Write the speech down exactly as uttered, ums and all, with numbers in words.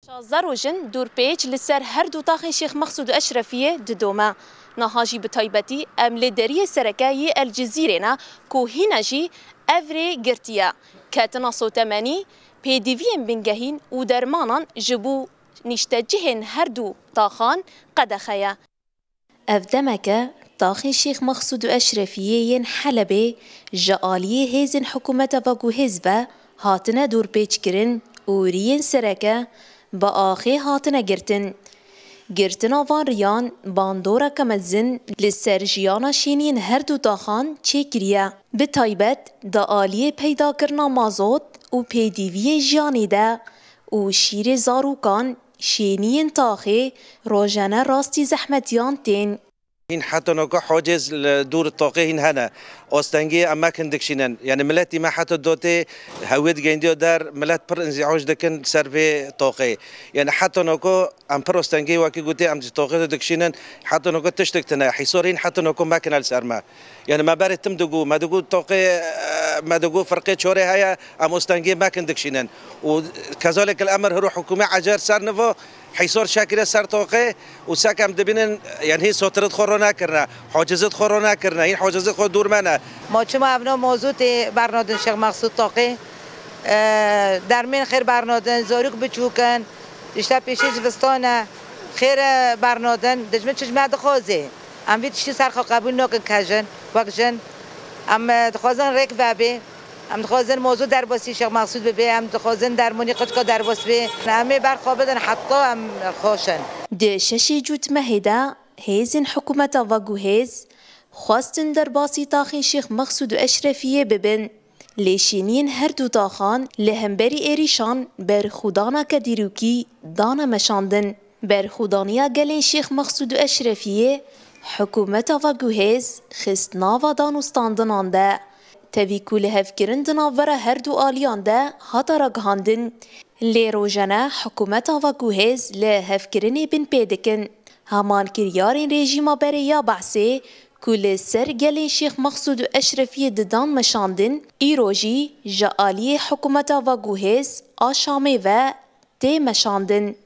Şazdeh roj in dûrpêç li ser her du taxên Şêx Mexsûd û Eşrefiyê didome. Niha jî bi taybetî em li deriyê sereke yê El Cizîrê ne ku hîna jî ev rê girtiye. Ketina sotemenî, pêdiviyên bingehîn û dermanan ji bo nîştecihên her du taxan qedexe ye. Ev demeke taxên Şêx Mexsûd û Eşrefiyê yên Helebê ji aliyê hêzên hikûmeta veguhêz ve hatine dorpêçkirin û riyên sereke bi axê hatine girtin. Girtina van riyan bandoreke mezin li ser jiyana şêniyên her du taxan çêkiriye. Bi taybet di aliyê peydakirina mazot û pêdiviyê jiyanê de û şîrê zarokan, şêniyên taxê rojane rastî zehmetiyan tên. Hîn heta noko hocêz li dûr toqê hîn hene. Ostengiyê em mekin dikşînin. Yani miletî me heta dotê hewê digeyindiyo der, milet pir înzîhoj dikin ser vê toqê. Yani heta noko em pir ostengiyê wekî gotê em ji toqê de dikşînin, heta noko tiştik tine. Hîsor hîn heta noko mekine li ser me. Yani me berê tim digo, me digo toqê, me digo firqê çorê heye, em ostengiyê mekin dikşînin. Û kezalek el emir hiru hikûmê ecer ser nivo, hîsor çekire ser toqê û sek em dibînin, yani hîn sotirit xwe ro nekirine, hocizit xwe ro nekirine, hîn hocizit xwe dûr mene. Ma çima evna mozûtê bernadin Şêx Mexsûd toqê? E, dermên xêr bernadin, zarok biçûk in, işte pêşî zivistan e, xêr e bernadin, dijmin çi ji me dixwazê? Em vî tiştî ser xwe qebûl nakin ke jin, wek jin. Em, e, dixwazin rêk vebê. Em dixwazin mozû derbasî Şêx Mexsûd bibe. Em dixwazin dermonî qicka derbas bê. Em ê ber xwe bidin heta em xweş in. Di şeşê Cûtmehê de hêzên hikûmeta veguhêz xwestin derbasî taxên Şêx Mexsûd û Eşrefiyê bibin. Lê şêniyên her du taxan li hemberî êrîşan berxwedaneke dîrokî dane meşandin. Berxwedaniya gelên Şêx Mexsûd û Eşrefiyê hikûmeta veguhêz xist nava dan û standinan de. Tevî ku lihevkirin di navbera her du aliyan de hate ragihandin, lê rojane hikûmeta veguhêz lihevkirinê binpê dikin. Heman kiryarên rejîma berê ya Be'sê ku li ser gelên Şêx Mexsûd û Eşrefiyê didan meşandin, îro jî ji aliyê hikûmeta veguhêz a Şamê ve tê meşandin.